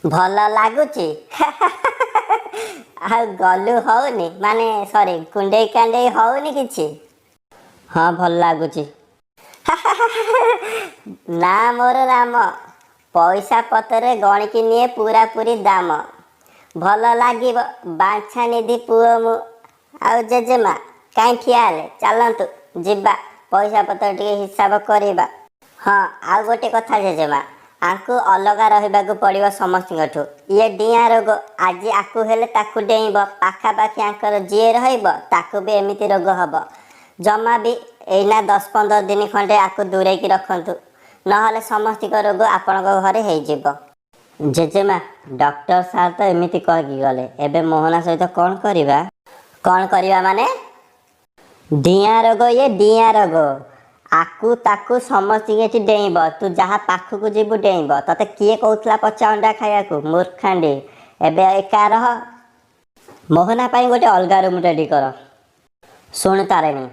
ଭଲ ଲାଗୁଛି? ଆଉ ଗଲୁ ହଉନି, ମାନେ ସରି, କୁଣ୍ଡେଇ କାଣ୍ଡେଇ ହଉନି କିଛି? ହଁ, ଭଲ ଲାଗୁଛି। ନା, ମୋର ରାମ, ପଇସା ପତ୍ରରେ ଗଣିକି ନିଏ ପୁରାପୁରି ଦାମ। ଭଲ ଲାଗିବ, ବାଞ୍ଛାନିଧି ପୁଅ ମୁଁ। ଆଉ ଜେଜେମା କାହିଁ ଠିଆ ହେଲେ? ଚାଲନ୍ତୁ ଯିବା, ପଇସା ପତ୍ର ଟିକେ ହିସାବ କରିବା। ହଁ, ଆଉ ଗୋଟେ କଥା ଜେଜେମା, ଆଙ୍କୁ ଅଲଗା ରହିବାକୁ ପଡ଼ିବ ସମସ୍ତଙ୍କଠୁ। ଇଏ ଡିଆଁ ରୋଗ, ଆଜି ଆକୁ ହେଲେ ତାକୁ ଡେଇଁବ। ପାଖାପାଖି ଆଙ୍କର ଯିଏ ରହିବ, ତାକୁ ବି ଏମିତି ରୋଗ ହବ। ଜମା ବି ଏଇନା 10-15 ଦିନ ଖଣ୍ଡେ ଆକୁ ଦୂରେଇକି ରଖନ୍ତୁ, ନହେଲେ ସମସ୍ତଙ୍କ ରୋଗ ଆପଣଙ୍କ ଘରେ ହେଇଯିବ। ଜେଜେମା, ଡକ୍ଟର ସାର୍ ତ ଏମିତି କହିକି ଗଲେ, ଏବେ ମୋହନା ସହିତ କ'ଣ କରିବା? କ'ଣ କରିବା ମାନେ? ଡିଆଁ ରୋଗ ଇଏ, ଡିଆଁ ରୋଗ। ଆକୁ ତାକୁ ସମସ୍ତଙ୍କୁ ଏଠି ଡେଇଁବ। ତୁ ଯାହା ପାଖକୁ ଯିବୁ, ଡେଇଁବ। ତତେ କିଏ କହୁଥିଲା ପଚା ଅଣ୍ଡା ଖାଇବାକୁ, ମୂର୍ଖାଣ୍ଡି? ଏବେ ଏକା ରହ। ମୋହନା ପାଇଁ ଗୋଟେ ଅଲଗା ରୁମ୍ ରେଡ଼ି କର। ଶୁଣୁ ତାରିଣୀ,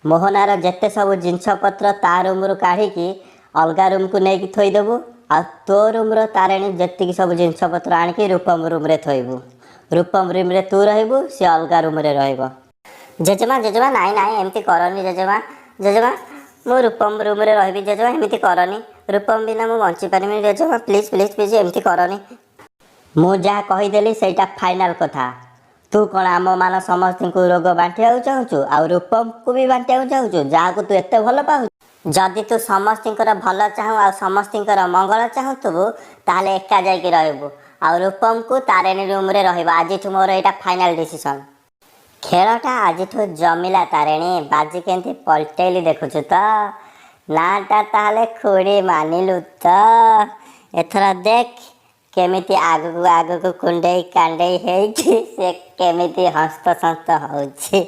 ମୋହନାର ଯେତେ ସବୁ ଜିନିଷପତ୍ର ତା ରୁମ୍ରୁ କାଢ଼ିକି ଅଲଗା ରୁମ୍କୁ ନେଇକି ଥୋଇଦେବୁ। ଆଉ ତୋ ରୁମ୍ର ତାରିଣୀ ଯେତିକି ସବୁ ଜିନିଷପତ୍ର ଆଣିକି ରୂପମ ରୁମ୍ରେ ଥୋଇବୁ। ରୂପମ ରୁମ୍ରେ ତୁ ରହିବୁ, ସେ ଅଲଗା ରୁମ୍ରେ ରହିବ। ଜେଜେମା, ଜେଜେମା, ନାଇଁ ନାଇଁ, ଏମିତି କରନି ଜେଜେମା। ଜେଜେମା, ମୁଁ ରୂପମ ରୁମ୍ରେ ରହିବି। ଜେଜେମା, ଏମିତି କରନି। ରୂପମ ବିନା ମୁଁ ବଞ୍ଚିପାରିବିନି ଜେଜେମା। ପ୍ଲିଜ୍, ପ୍ଲିଜ୍, ପ୍ଲିଜ୍, ଏମିତି କରନି। ମୁଁ ଯାହା କହିଦେଲି, ସେଇଟା ଫାଇନାଲ୍ କଥା। ତୁ କ'ଣ ଆମ ମାନ ସମସ୍ତଙ୍କୁ ରୋଗ ବାଣ୍ଟିବାକୁ ଚାହୁଁଛୁ? ଆଉ ରୂପମକୁ ବି ବାଣ୍ଟିବାକୁ ଚାହୁଁଛୁ, ଯାହାକୁ ତୁ ଏତେ ଭଲ ପାଉଛୁ? ଯଦି ତୁ ସମସ୍ତଙ୍କର ଭଲ ଚାହୁଁ ଆଉ ସମସ୍ତଙ୍କର ମଙ୍ଗଳ ଚାହୁଁଥିବୁ, ତାହେଲେ ଏକା ଯାଇକି ରହିବୁ ଆଉ ରୂପମକୁ ତାରିଣୀ ରୁମ୍ରେ ରହିବ। ଆଜିଠୁ ମୋର ଏଇଟା ଫାଇନାଲ୍ ଡିସିସନ୍। ଖେଳଟା ଆଜିଠୁ ଜମିଲା ତାରିଣୀ। ବାଜି କେମିତି ପଲଟେଇଲି ଦେଖୁଛୁ ତ? ନାଁଟା ତାହେଲେ ଖୁଡ଼ି ମାନିଲୁ ତ? ଏଥର ଦେଖ କେମିତି ଆଗକୁ ଆଗକୁ କୁଣ୍ଡେଇ କାଣ୍ଡେଇ ହେଇକି ସେ କେମିତି ହସ୍ତସନ୍ତ ହଉଛି।